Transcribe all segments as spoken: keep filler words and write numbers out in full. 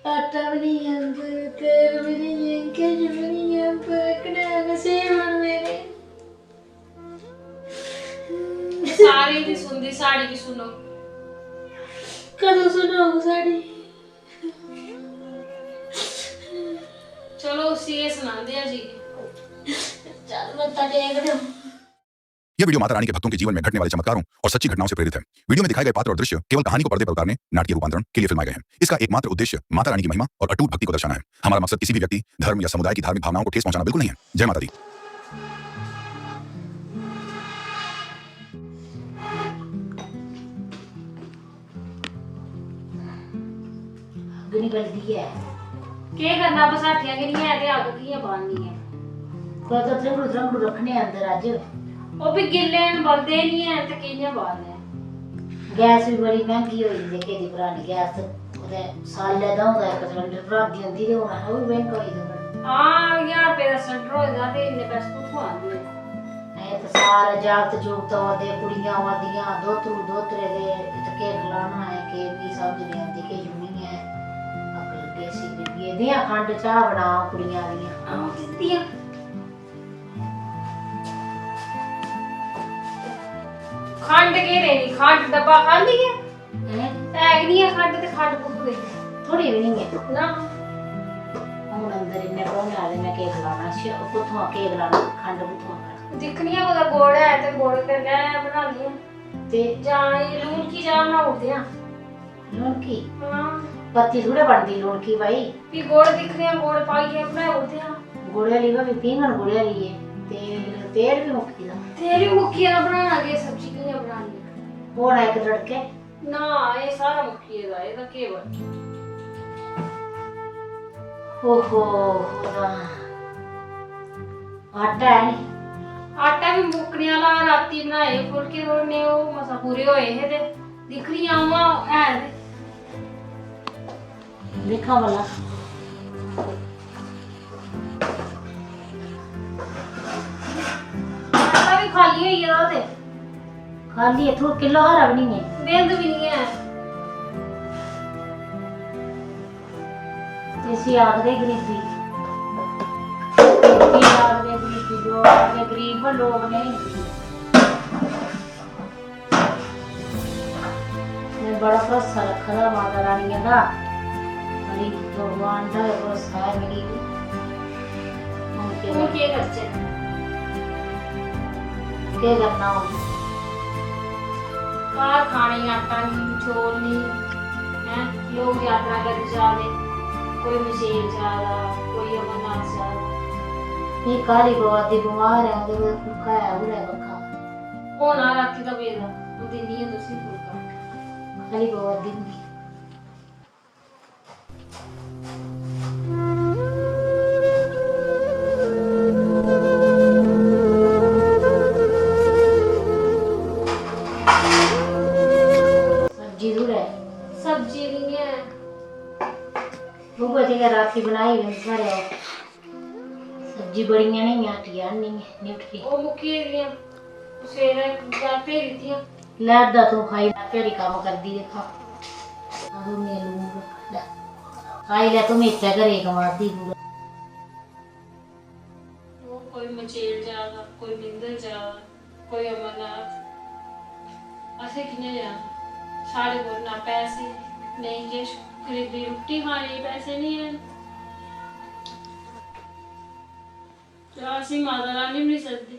आटा भी नहीं है, तेल भी नहीं है, किश भी नहीं है, पर कने नसीब हन मेरे। सारें दी सुनदी, साढ़ी की सुनो। कदूं सुनोग साढ़ी? चलो, उसी एह् सनांदे आं जी। चल, मत्था टेक दे। यह वीडियो माता रानी के भक्तों के जीवन में घटने वाले चमत्कारों और सच्ची घटनाओं से प्रेरित है। वीडियो में दिखाए गए पात्र और दृश्य केवल कहानी को पर्दे पर उतारने, नाटकीय रूपांतरण के लिए फिल्माए गए हैं। इसका एकमात्र उद्देश्य माता रानी की महिमा और अटूट भक्ति को दर्शाना है। हमारा मकसद किसी भी व्यक्ति, धर्म या समुदाय की धार्मिक भावनाओं को ठेस पहुंचाना बिल्कुल नहीं है। जय माता दी। अग्ग निं बलदी ऐ। केह् करना, बसाठियां गै निं है ते अग्ग कि'यां बालनी ऐ? कुतै त्रंगड़ू त्रंगड़ू रक्खने अंदर अज्ज। ओह् भी गिल्ले न, बलदे निं हैन ते कि'यां बालने? गैस बी बड़ी मैंह्गी होई दी, जेह्के दी परानी गैस ते कुतै साल्लै द'ऊं दा इक सलैंडर भरांदी होंदी ते हून ओह् बी मैंह्गा होई दा बड़ा। हां, ज्हार रपेऽ दा सलैंडर होए दा ते इन्ने पैसे कुत्थुआं आंदे? एह् ते सारे जागत जुगत आवा दे, कुड़ियां आवा दियां, दोतरू दोतरे दे, इत्त केह् खलाना ऐ, केह्, मिगी समझ निं औंदी, किश बी निं ऐ। अकल किश बी निं ऐ। दियां खंड चाह् बनाओ कुड़ियां दियां। आहो, दित्तियां। खंड केह् देनी? खंड डब्बा खाल्ली ऐ। हैं? है गै निं ऐ खंड ते खंड कुत्थूं देनी? थोह्ड़ी बी निं ऐ। ना। हून अंदर इन्ने परौह्ने आए दे, में केह् गलाना? श-, कुत्थुआं केह् गलाना? खंड कुत्थुआं खाना? दिक्खनी आं कुतै गुड़ है ते गुड़ कन्नै बनानी आं। ते जां एह् लूनकी चाह् बनाई ओड़दे आं। लूनकी? हां। पत्ती थोह्ड़े बनदी लूनकी भाई। फ्ही गुड़ दिक्खने आं, गुड़ पाइयै बनाई ओड़दे आं। गुड़ै आह्ली भाभी पीङन गुड़ै आह्ली ऐ। तेल, तेल बी मुक्की दा। तेल बी मुक्की दा, बनाना केह्, सब्जी कि'यां बनानी? होना इक तड़कै। ना, एह् सारा मुक्की गेदा, एह्दा केह् बनना? ओहो, खुदा। आटा है नी? आटा बी मुक्कने आह्ला, रातीं बनाए फुलके थोह्ड़े नेह्, ओह् मसां पूरे होए हे ते दिक्खनी आं, उ'आं है ते। दिक्खां भला। आटा बी खाल्ली होई गेदा ते। खाल्ली इत्थूं किलो हारा बी निं ऐ। बिंद बी निं ऐ। इसी आखदे गरीबी। इसी आखदे गरीबी, लोक आखदे गरीब, पर लोक नेईं। में बड़ा भरोसा रक्खे दा माता रानिया दा, बड़ी भगवान दा गै भरोसा ऐ मिगी। हून केह् हून केह् करचै? केह् करना हून? घर खाने गी आटा निं, चौल निं, हैं? लोक यात्रा करन जा दे, कोई मचेल जा दा, कोई अमरनाथ जा दा। एह् काह्ली पवा दी, बमार ऐ, ते कुतै फुलका है, उ'ऐ पक्का। होना रातीं दा पेदा, ओह् दिन्नी आं तुसें गी फुलका। काह्ली पवा दी मिगी। सब्जी थोह्ड़े। सब्जी निं ऐ। उ'ऐ जेह्ड़ी रातीं बनाई ही साढ़े। सब्जी बड़ियां नेहियां हट्टिया आह्नियां, न्यूट्री। ओह् मुक्की गेदियां। सवेरै जागतै गी दित्तियां। लैदा तूं खाई लै, ध्याड़ी कम्म करदी दिक्खां। आहो, में लून रक्खी लै। खाई लै तूं, में इत्थै घरै गी कमादी पूरा। ओह् कोई मचेल जा दा, कोई मिंदर जा दा। कोई अमरनाथ, असें कि'यां जाना? साढ़े कोल ना पैसे, नेईं किश, गरीबी, रुट्टी खाने गी पैसे निं हैन। ते असें माता रानी बी निं सद्दी।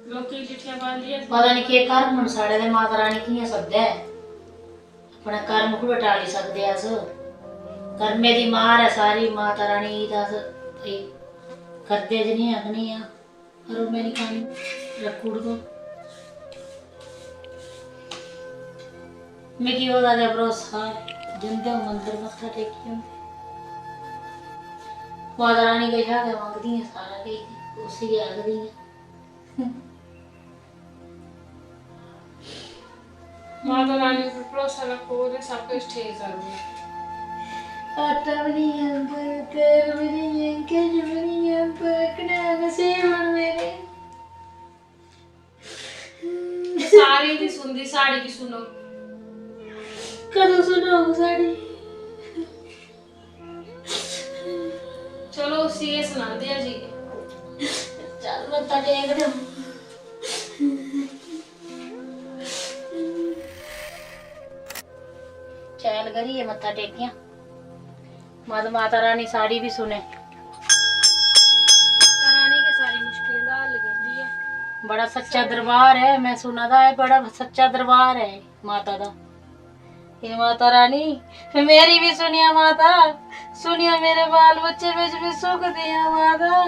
लोकें गी चिट्ठियां पांदी ऐ। पता निं केह् कर्म न साढ़े ते माता रानी कि'यां सद्दै। अपने कर्म कु'न टाली सकदे अस? कर्में दी मार ऐ सारी माता रानी दी, ते अस भई करदे जनेह् आं, कनेह् आं। पर ओह् मेरी कहानी रक्खी ओड़दो। मिगी ओह्दा गै भरोसा ऐ, जंदे ओह् मंदर मत्था टेकी औंदे। माता रानी कशा गै मंगदी आं सारा किश, उसी गै आखदी आं। माता रानी उप्पर भरोसा रक्खो, ओह् ते सब किश ठीक करी ओड़ना। आटा बी निं ऐ, तेल बी निं ऐ, किश बी निं ऐ, पर कनेहा नसीब हन मेरे। सारें दी सुनदी, साढ़ी की सुनो। कदूं सुनोग साढ़ी? सी एह् सनांदे आ जी। चल मत्था टेक दे। शैल करियै मत्था टेकेआं। मत माता रानी साढ़ी बी सुने। माता रानी गै सारी मुश्कलें दा हल करदी ऐ। बड़ा सच्चा दरबार ऐ, मैं सुना दा ऐ, बड़ा सच्चा दरबार ऐ माता दा। हे माता रानी, मेरी भी सुनिया माता, सुनिया मेरे बाल बच्चे बिच भी सुख दिया माता,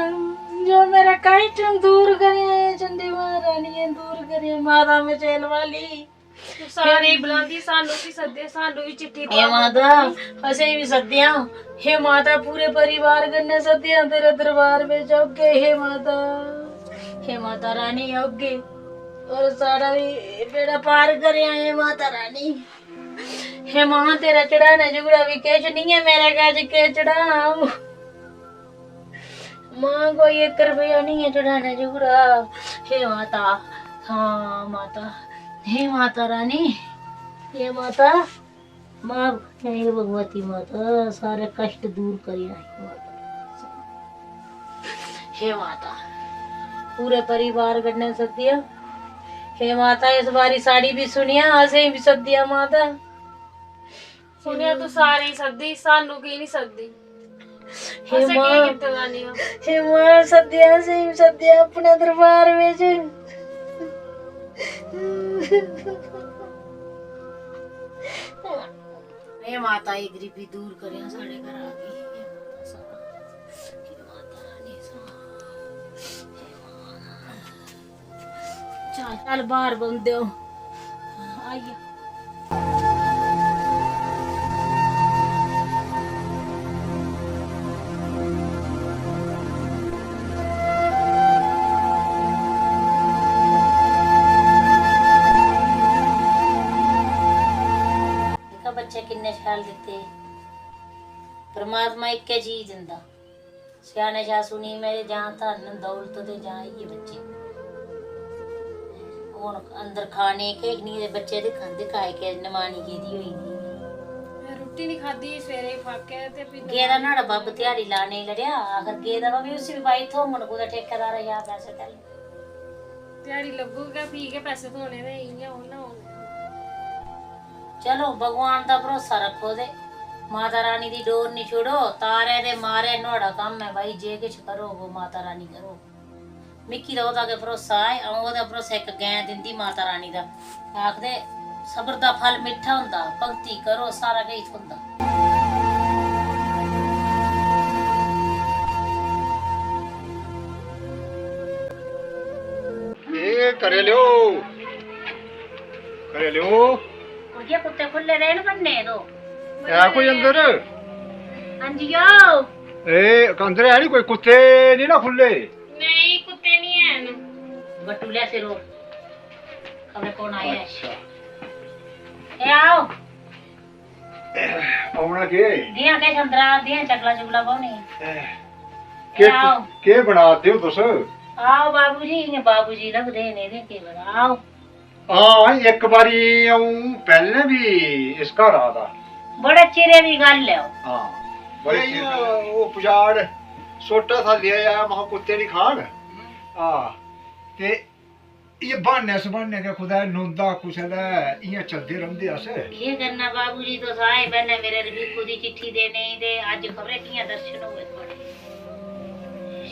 जो मेरा कष्ट दूर करिया, हे चंडी महारानी, दूर करिया माता मचेल वाली। तू सारे ही बुलांदी, सानू भी सद्दे, सानू भी चिट्ठी हे पा। माता, असें भी सद्देआ। हे माता, पूरे परिवार कन्नै सद्देआ तेरे दरबार बिच औगे। हे माता, हे माता रानी औगे और साढ़ा भी बेड़ा पार करेआं। हे माता रानी, हे मां, तेरा चढ़ाने जुगड़ा भी किश निं ऐ मेरे कश, केह् चढ़ां अ'ऊं? मां, कोई इक रपेआ निं ऐ चढ़ाने जुगड़ा। हे माता, हां माता, हे माता रानी, हे माता, मां, हे भगवती माता, सारे कष्ट दूर करी आई माता। हे माता, पूरे परिवार कन्नै सद्देआ। हे माता, इस बारी साढ़ी भी सुनेआ, असें भी सद्देआ माता। सुनेआ तू सारें गी सद्दी, सानू की निं सद्दी? हे असें मां, केह् कीते दा नेहा? हे मां, सद्देआ असें, सद्देआ अपने दरबार बिच। हे माता, एह् गरीबी दूर करेआं साढ़े घरा दी। हे माता, हे माता रानी, चल, चल बाहर बौंह्दे ओ। आई जा। दिक्खा बच्चे किन्ने शैल दित्ते। परमात्मा इक्कै चीज दिंदा। स्याने शा सुनी में, जां धन दौलत ते जां इ'यै बच्चे। हून अंदर खाने किश निं ते बच्चे दिक्खन, दिक्खा इक नमानी गेदी होई दी। में रुट्टी निं खाद्धी सवेरे, फाके ते फ्ही गेदा नुहाड़ा बब्ब ध्याड़ी लाने गी लड़ेआ, आखर गेदा बा, फ्ही उसी बी भाई थ्होङन कुतै ठेकेदारै शा पैसे तैल्लू। ध्याड़ी लग्गग गै, फ्ही गै पैसे थ्होने ते इ'यां हून ना होन। चलो, भगवान दा भरोसा रक्खो ते माता रानी दी डोर निं छोड़ो। तारै ते मारै नुहाड़ा कम्म ऐ भाई, जे किश करोग ओह् माता रानी करोग। मिकी ते ओह्दा गै भरोसा ऐ, अ'ऊं ओह्दे भरोसे इक गैं दिंदी माता रानी दा। आखदे सबर दा फल मिट्ठा होंदा, भगती करो सारा किश थ्होंदा। एह् करी लेओ, करी लेओ। कुड़िये कुत्ते खु'ल्ले दे न भन्ने दो। है कोई अंदर? हां जी, आओ। ए, अंदर है नी कोई, कुत्ते नी ना खु'ल्ले? नेईं, कुत्ते नी हैन। बट्टू लिया सिरो, खबरै कौन आया है। अच्छा। ए, आओ। औना केह्? दियां किश अंदरा, दियां चकला चुगला पाउने। ए, ए, आओ। केह् बना दे ओ तुस? आओ बाबू जी, इ'यां बाबू जी लभदे न, एह्दे केह् पता। आओ। हां, इक बारी अ'ऊं पैह्लें बी इस घर आ दा। बड़े चिरे दी गल्ल ऐ ओह्। हां, बड़े चिरे दी। ओह् पजाड़ सोटा था लेआ आया, महां कुत्ते निं खान। हां, ते इ'यै ब्हान्ने-सब्हान्ने गै कुतै नौंदा कुसै लै इ'यां चलदे रौंह्दे अस। केह् करना बाबू जी, तुस आए पैह्लें मेरे रफीकू दी चिट्ठी देने गी ते अज्ज खबरै कि'यां दर्शन होए थुआढ़े।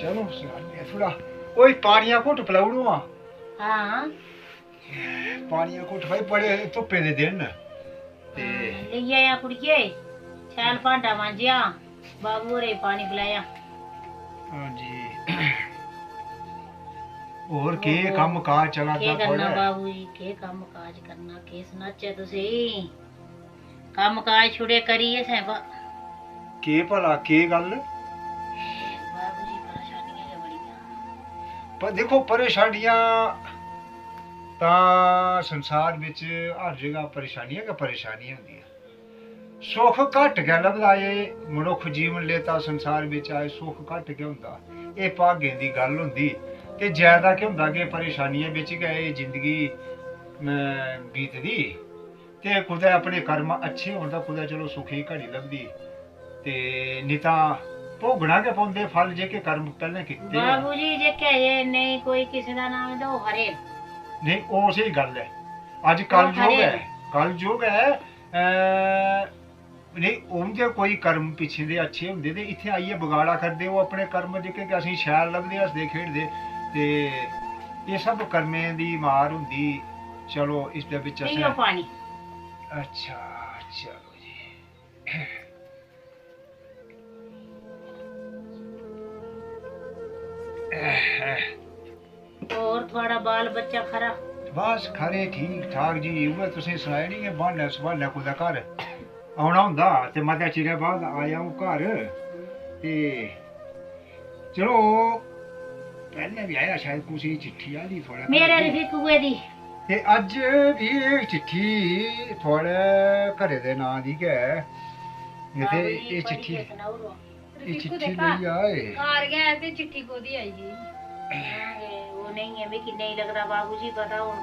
चलो, सनाने आं थोह्ड़ा। ओए, पानिया घुट्ट पलाई ओड़ो हां। हां। पानिया घुट्ट भाई, बड़े धुप्पे दे दिन न। ते हां, लेई आया कुड़िये, शैल भांडा मांजेआ, बाबू होरें गी पानी पलाया। हां जी। होर केह् ओहो। कम्म काज चला दा केह् करना थुआढ़े? बाबू जी, केह् कम्म काज करना, केह् सनाचै तुसेंगी? कम्म काज छुड़े करियै असें ब- केह् भला, केह् गल्ल? बाबू जी, परेशानियां गै बड़ियां। पर दिक्खो, परेशानियां तां संसार बिच हर जगह परेशानियां गै परेशानियां होंदियां। सुख घट्ट गै लभदा, एह् मनुक्ख जीवन लेता संसार बिच आए, सुख घट्ट गै होंदा। एह् भागें दी गल्ल होंदी। ते ज्यादा केह् होंदा कि परेशानियें बिच गै एह् जिंदगी, अम, बीतदी। ते कुतै अपने कर्म अच्छे होन तां कुतै चलो सुखै दी घड़ी लभदी, ते निं तां भोगना गै पौंदे फल जेह्के कर्म पैह्लें कीते होन। बाबू जी, जेह्के एह् नेईं कोई किसे दा नांऽ ते ओह् हरे न। नेईं, ओह् स्हेई गल्ल ऐ। अज्ज कल ओह् योग हरे ऐ, न। कल योग ऐ। अ, नेईं, उं'दे कोई कर्म पिच्छें दे अच्छे होंदे ते इत्थें आइयै बगाड़ा करदे। ओह् अपने कर्म जेह्के कि असेंगी शैल लभदे, हसदे खेढदे, ते एह् सब कर्में दी मार होंदी। चलो, इसदे बिच पियो असें पानी। अच्छा, चलो जी। होर थुआढ़ा बाल बच्चा खरा? बस खरे, ठीक ठाक जी। उ'ऐ तुसें सनाई नी, एह् ब्हानै स्हानै कुतै घर औना होंदा ते मते चिरै बाद आया अ'ऊं घर। ते चलो, पैह्लें बी आया, शायद कुसै दी चिट्ठी आई दी थुआढ़े घर। मेरे रफीकुए दी। ते अज्ज बी एह् चिट्ठी थुआढ़े घरै दे नांऽ दी गै ऐ। ते बाबू जी, एह् चिट्ठी पढ़ियै सनाई ओड़ो। एह् रफीकू चिट्ठी दे घर। लेई आए। घर गै ऐ ते चिट्ठी कोह्दी आई गेई? हां, ते ओह् नेईं ऐ, मिगी नेईं लगदा बाबू जी पता हून।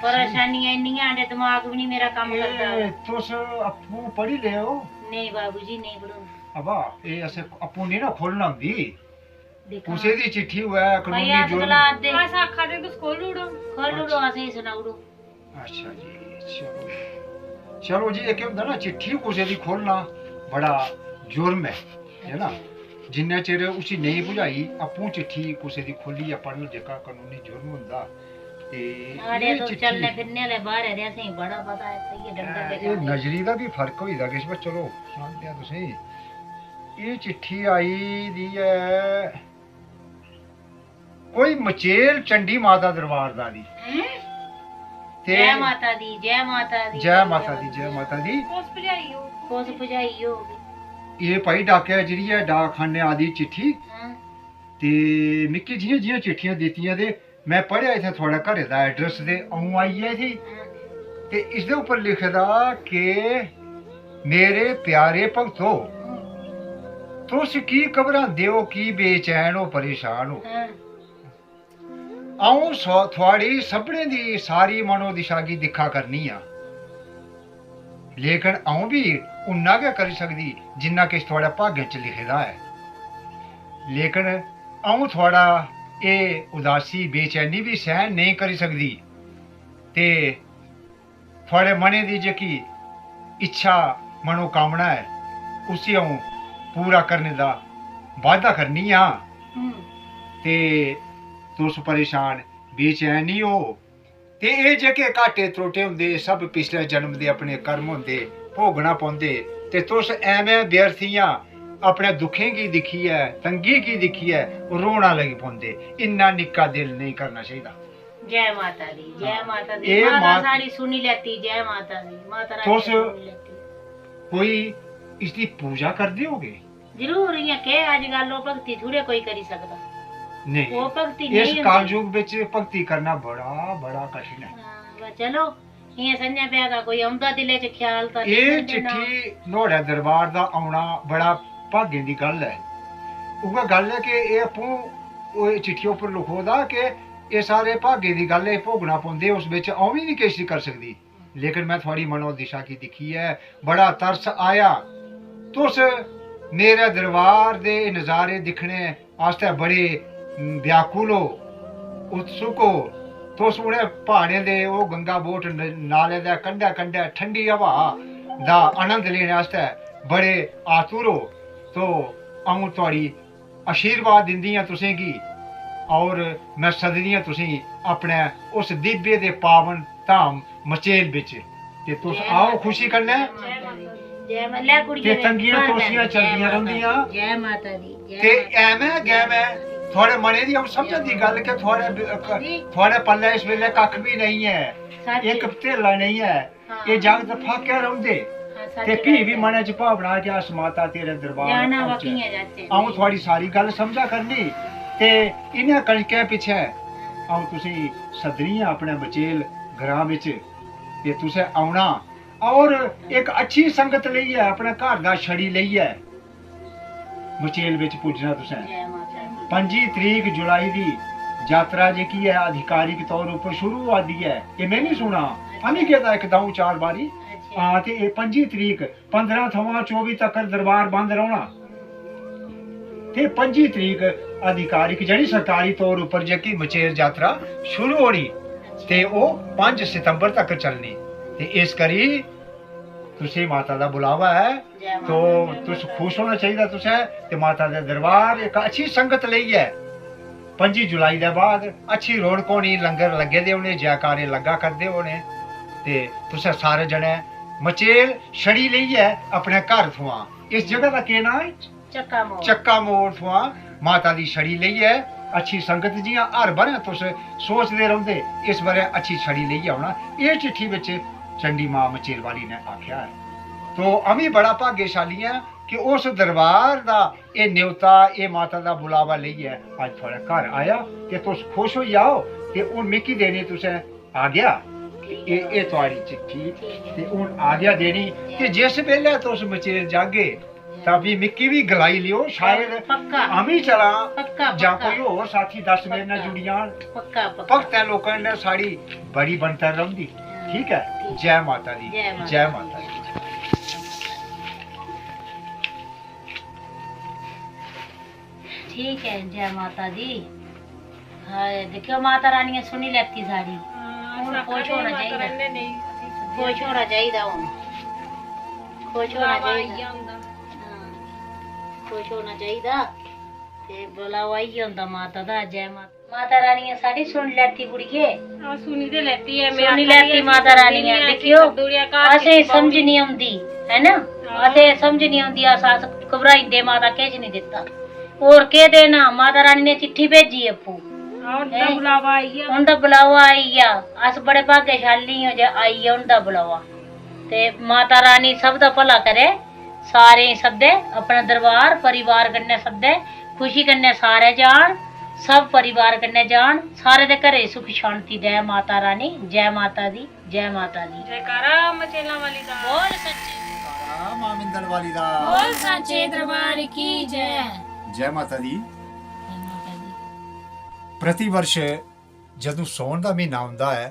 परेशानियां इन्नियां न ते दमाग बी निं मेरा कम्म करदा। एह् तुस आपूं पढ़ी लैओ। नेईं बाबू जी, नेईं पढ़ोंदी। अबा, एह् असें आपूं निं ना खोह्लना होंदी। दिक्खो। कुसै दी चिट्ठी होऐ, कानूनी भई अस जुर्म। गलाऽ दे। अस आखा दे तुस खोह्ल्ली ओड़ो। खोह्ल्ली ओड़ो, असेंगी सनाई ओड़ो। अच्छा जी, चलो। चलो जी, एह् केह् होंदा ना, चिट्ठी कुसै दी खोह्लना बड़ा जुर्म ऐ, है ना? जिन्ने चिर उसी नेईं बुझाई, आपूं चिट्ठी कुसै दी खोह्लियै पढ़न, जेह्का कानूनी जुर्म होंदा। ते साढ़े एह् तो चिट्ठी चलने फिरने आह्ले बाह्र ऐ ते असेंगी बड़ा पता ऐ, इत्थै इ'यै डंगर गै एह् चाढ़े। नजरी दा बी फर्क होई दा किश, पर चलो, सनांदे आं तुसेंगी। एह् चिट्ठी आई दी ऐ कोई मचेल चंडी माता दरबार दा दी। हैं? ते जय माता दी, जय माता दी, जय माता दी, जय माता दी। कुस भजाई होग? कुस भजाई होग? एह् भाई डाकै जरियै डाकखाने आदी चिट्ठी। हां। ते मिक्की जि'यां जि'यां चिट्ठियां दित्तियां ते में पढ़ेआ इत्थै थुआढ़े घरै दा address ते अ'ऊं आई गेआ इत्थै। हां। ते इसदे उप्पर लिखे दा कि मेरे प्यारे भक्तो, तुस की घबरांदे ओ, की बेचैन ओ, परेशान ओ? हां। अ'ऊं सौ-, थुआड़ी सभनें दी सारी मनोदिशा गी दिक्खा करनी आं, लेकन अ'ऊं बी उन्ना गै करी सकदी जिन्ना किश थुआड़े भागें च लिखे दा ऐ। लेकन अ'ऊं थुआड़ा एह् उदासी, बेचैनी बी सैह्न नेईं करी सकदी ते थुआड़े मनै दी जेह्की इच्छा, मनोकामना ऐ, उसी अ'ऊं पूरा करने दा बा'दा करनी आं। हम्म। ते तुस परेशान, बेचैन निं हो। ते एह् जेह्के घाटे त्रोटे होंदे, एह् सब पिछले जन्म दे अपने कर्म होंदे, भोगना पौंदे। ते तुस ऐवें व्यर्थियां अपने दुखें गी दिक्खियै, तंगी गी दिक्खियै रोना लगी पौंदे। इन्ना निक्का दिल नेईं करना चाहिदा। जय माता दी, जय हां। माता दी। एह् माता मात- साढ़ी सुनी लैती, जय माता दी, माता रानी तुस सुनी लैती। कोई इसदी पूजा करदे होगे? जरूर, इ'यां केह् अजकल ओह् भक्ति थोड़े कोई करी सकदा। नेईं। ओह् भक्ति इस नेईं होंदी। कलयुग बिच भक्ति करना बड़ा, बड़ा कठिन ऐ। हां, बा चलो, इ'यां संञा प्यादा कोई औंदा दिलै च ख्याल तां एह् लेई जंदे ना। चिट्ठी नुहाड़े दरबार दा औना बड़ा भागें दी गल्ल ऐ। उ'ऐ गल्ल ऐ कि एह् आपूं ओह् चिट्ठी उप्पर लखोए दा कि एह् सारे भागें दी गल्ल ऐ, भोगना पौंदे, उस बिच अ'ऊं बी निं किश करी सकदी। लेकन में थुआड़ी मनोदिशा गी दिक्खियै बड़ा तरस आया। तुस मेरे दरबार दे नजारे दिक्खने आस्तै बड़े व्याकुल ओ, उत्सुक ओ। तुस उ'नें प्हाड़ें दे, ओह् गंगा बोट न-, नाले दे कंढै-कंढै ठंडी हवा दा आनंद लेने आस्तै बड़े आतुर ओ। तो अ'ऊं थुआड़ी आशीर्वाद दिंदी आं तुसेंगी, और में सददी आं तुसेंगी अपने उस दिव्य ते पावन धाम मचेल बिच। ते तुस जय आओ माता खुशी दी, कन्नै। जय माता दी, जय माता दी। जय माता दी। ते तंगियां तोसियां चलदियां रौंह्दियां। जय माता दी, जय ते माता दी। ऐवें गैवें थुआड़े मनै दी अ'ऊं समझा दी गल्ल कि थुआड़े ब-, क-, जी। थुआड़े पल्लै इस बेल्लै कक्ख बी नेईं ऐ, सच्च। इक धेला नेईं ऐ। हां। एह् जागत फाकै रौंह्दे हां, सच्च ते फ्ही गल्ल बी ऐ। मनै च भावना कि अस माता तेरे दरबार जाना औचै। वाकियां जाचै। अ'ऊं थुआड़ी सारी गल्ल समझा करनी ते इ'नें कनकै पिच्छै अ'ऊं तुसेंगी सद्दनी आं अपने मचेल ग्रां बिच ते तुसें औना और इक अच्छी संगत लेइयै, अपने घर दा छड़ी लेइयै मचेल बिच पुज्जना तुसें। जय माता दी। पंजी तरीक जुलाई दी जातरा जेह्की ऐ आधिकारिक तौर उप्पर शुरू होआ दी ऐ। एह् में बी सुना, आमी गेदा इक द'ऊं चार बारी। अच्छा। हां, ते एह् पंजी तरीक, पंदरां थमां चौबी तकर दरबार बंद रौह्ना। एह् पंजी तरीक आधिकारिक, जेह्ड़ी सरकारी तौर उप्पर जेह्की मचेल जातरा शुरू होनी ते ओह् पंज सितंबर तक चलनी। ते इस करी तुसें माता दा बुलावा ऐ, जै तो माता दी। तुस खुश होना चाहिदा तुसें। ते माता दे दरबार इक अच्छी संगत लेइयै पंजी जुलाई दे बाद अच्छी रौनक होनी, लंगर लग्गे दे होने, जयकारे लग्गा करदे होने। ते तुसें सारे जने मचेल छड़ी लेइयै अपने घर थमां, इस जगह दा केह् नांऽ ऐ? चक्का मोड़। चक्का मोड़ थमां माता दी छड़ी लेइयै अच्छी संगत, जि'यां हर ब'रै तुस सोचदे रौंह्दे, इस ब'रै अच्छी छड़ी लेइयै औना। एह् चिट्ठी बिच चंडी मां मचेल वाली ने आखेआ ऐ। तो अमी बड़ा भाग्यशाली आं कि उस दरबार दा एह् न्योता, एह् माता दा बुलावा लेइयै अज्ज थुआढ़े घर आया ते तुस खुश होई जाओ। ते हून मिकी देनी तुसें आज्ञा, ते एह्, एह् थुआढ़ी चिट्ठी, ते हून आज्ञा देनी कि जिस बेल्लै तुस मचेल जागे, तां फ्ही मिकी बी गलाई लियो, शायद पक्का। अमी चलां पक्का, जां पक्का। कोई होर साथी दस मेरे नै पक्का। जुड़ी जान। पक्का, पक्का। भक्तें लोकें नै साढ़ी बड़ी बनतर रौंह्दी। हां, ठीक ऐ? ठीक। जै माता दी, जै माता जै दी। माता दी। ठीक ऐ, जै माता दी। हाय, दिक्खेओ, माता रानियै सुनी लैती साढ़ी। हां, हून अस आखा खुश दे होना माता चाहिदा। रानी ने नेईं असेंगी सुनेआ। खुश होना चाहिदा हून। खुश होना बुलावा आई चाहिदा। गेआ उं'दा। हां, खुश होना चाहिदा। ते बुलावा आई गेआ उं'दा माता दा। जै माता। माता रानियै साढ़ी सुनी लैती कुड़िये। हां, सुनी ते लैती ऐ, में सुनी आखा दी लैती ऐ, माता रानियै। दिक्खेओ, असेंगी समझ निं औंदी, है ना? हां। असें समझ निं औंदी, अस, अस घबराई जंदे, माता किश निं दित्ता। होर केह् देना, माता रानी ने चिट्ठी भेजी आपूं। हां, उं'दा हैं? बुलावा आई गेआ। उं'दा बुलावा आई गेआ। अस बड़े भाग्यशाली आं जे आई गेआ उं'दा बुलावा। ते माता रानी सब दा भला करै, सारें गी सद्दै अपने दरबार, परिवार कन्नै सद्दै, खुशी कन्नै सारे जान, सब परिवार कन्नै जान, सारे दे घरै च सुख शांति दै माता रानी। जै माता दी, जै माता दी। जयकारा मचेलां वाली दा। बोल सच्चे। जयकारा मां मिंदल वाली दा। बोल सच्चे दरबार की जय। जय माता दी। जय माता दी। प्रतिवर्ष जदूं सौन दा म्हीना औंदा ऐ,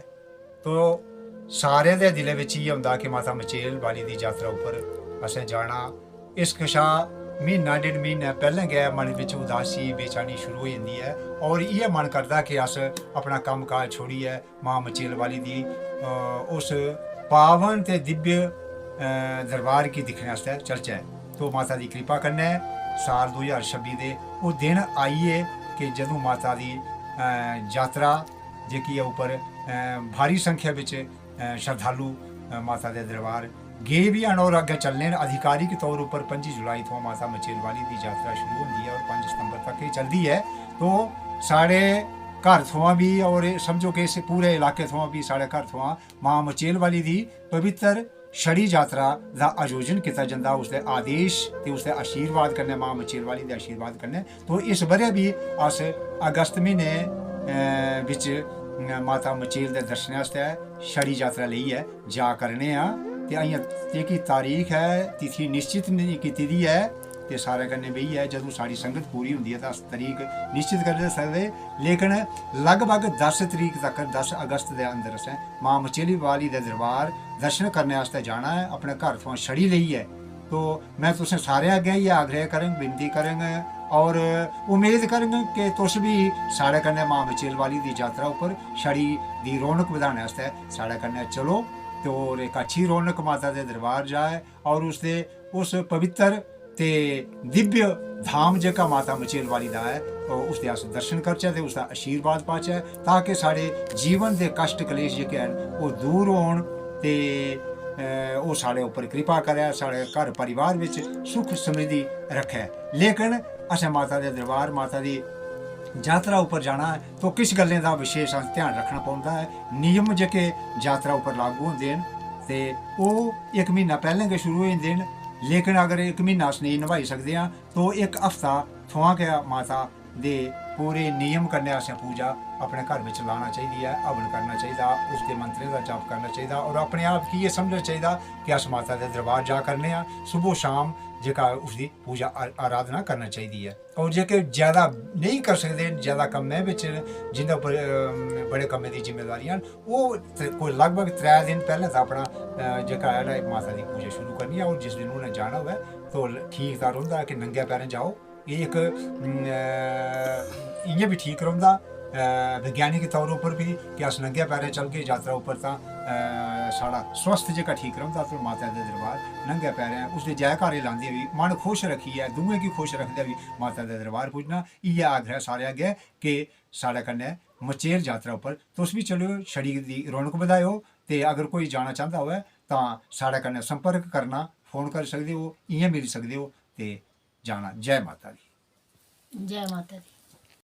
तो सारें दे दिलै बिच इ'यै होंदा कि माता मचेल वाली दी जातरा उप्पर असें जाना। इस कशा म्हीना डेढ़ म्हीना पैह्लें गै मन बिच उदासी, बेचैनी शुरू होई जंदी ऐ और इ'यै मन करदा कि अस अपना कम्म काज छोड़ियै मां मचेल वाली दी, अ, उस पावन ते दिव्य, अ, दरबार गी दिक्खने आस्तै चलचै। तो माता दी किरपा कन्नै साल दो ज्हार छब्बी दे ओह् दिन आई गे कि जदूं माता दी, अ, जातरा जेह्की ऐ उप्पर, अ, भारी संख्या बिच, अ, श्रद्धालु, अ, माता दे दरबार गे बी हैन और अग्गें चलने न। आधिकारिक तौर उप्पर पंजी जुलाई थमां माता मचेल वाली दी जातरा शुरू होंदी ऐ और पंज सितंबर तक एह् चलदी ऐ। तो साढ़े घर थमां बी और समझो कि इस पूरे इलाके थमां बी, साढ़े घर थमां मां मचेल वाली दी पवित्र छड़ी जातरा दा आयोजन कीता जंदा, उसदे आदेश ते उसदे आशीर्वाद कन्नै, मां मचेल वाली दे आशीर्वाद कन्नै। तो इस ब'रै बी अस अगस्त म्हीने, अ, बिच, अ, माता मचेल दे दर्शनें आस्तै छड़ी जातरा लेइयै जा करने आं। ते अजें जेह्की तरीक ऐ, तिथि निश्चित नेईं कीती दी ऐ, ते सारें कन्नै बेहियै जदूं साढ़ी संगत पूरी होंदी ऐ, तां अस तरीक निश्चित करी सकदे। लेकिन लगभग दस तरीक तक, दस अगस्त दे अंदर असें मां मचेली वाली दे दरबार दर्शन करने आस्तै जाना ऐ। अपने घर थमां छड़ी लेइयै, तो में तुसें सारें अग्गें इ'यै आग्रह करङ, विनती करङ और उम्मीद करङ कि तुस बी साढ़े कन्नै मां मचेल वाली दी जातरा उप्पर छड़ी दी रौनक बधाने आस्तै साढ़े कन्नै चलो। ते और इक अच्छी रौनक माता दे दरबार जाए और उसदे, उस पवित्र ते दिव्य धाम जेह्का माता मचेल वाली दा ऐ, ओह्, उसदे अस दर्शन करचै ते उसदा आशीर्वाद पाचै, ताकि साढ़े जीवन दे कश्ट कलेश जेह्के हैन, ओह् दूर होन ते, अ, ओह् साढ़े उप्पर किरपा करै, साढ़े घर परिवार बिच सुख समृद्धि रक्खै। लेकिन असें माता दे दरबार, माता दी जातरा उप्पर जाना ऐ, तो किश गल्लें दा विशेष अस ध्यान रक्खना पौंदा ऐ। नियम जेह्के जातरा उप्पर लागू होंदे न, ते ओह् इक म्हीना पैह्लें गै शुरू होई जंदे न। लेकिन अगर इक म्हीना अस नेईं नभाई सकदे आं, तो इक हफ्ता थमां गै माता दे पूरे नियम कन्नै असें पूजा अपने घर बिच लाना चाहिदी ऐ, हवन करना चाहिदा, उसदे मंत्रें दा जाप करना चाहिदा और अपने आप गी एह् समझना चाहिदा कि अस माता दे दरबार जा करने आं। सुबह शाम जेह्का उसदी पूजा आ-, आराधना करना चाहिदी ऐ। और जेह्के ज्यादा नेईं करी सकदे न, ज्यादा कम्मै बिच न, जिंदे उप्पर, अम, बड़े कम्मै दी जिम्मेदारियां न, ओह् ते कोई लगभग त्रै दिन पैह्लें दा अपना, अ, जेह्का ऐ ना, माता दी पूजा शुरू करनी ऐ। और जिस दिन उ'नें जाना होऐ, तो ल-, ठीक तां रौंह्दा कि नंगे पैरें जाओ, एह् इक, अम, अ, इ'यां बी ठीक रौंह्दा, अ, वैज्ञानिक तौर उप्पर बी, कि अस नंगे पैरें चलगे यात्रा उप्पर तां, अ, साढ़ा स्वस्थ जेह्का ठीक रौंह्दा। ते माता दे दरबार नंगे पैरें उसदे जयकारे लांदे होई, मन खुश रक्खियै, दूएं गी खुश रखदे होई माता दे दरबार पुज्जना। इ'यै आग्रह सारे अग्गें कि साढ़े कन्नै मचेल यात्रा उप्पर तुस बी चलेओ, छड़ी दी रौनक बधाएओ। ते अगर कोई जाना चांह्दा होऐ तां साढ़े कन्नै संपर्क करना, फोन करी सकदे ओ, इ'यां मिली सकदे ओ ते जाना। जय माता दी। जय माता दी।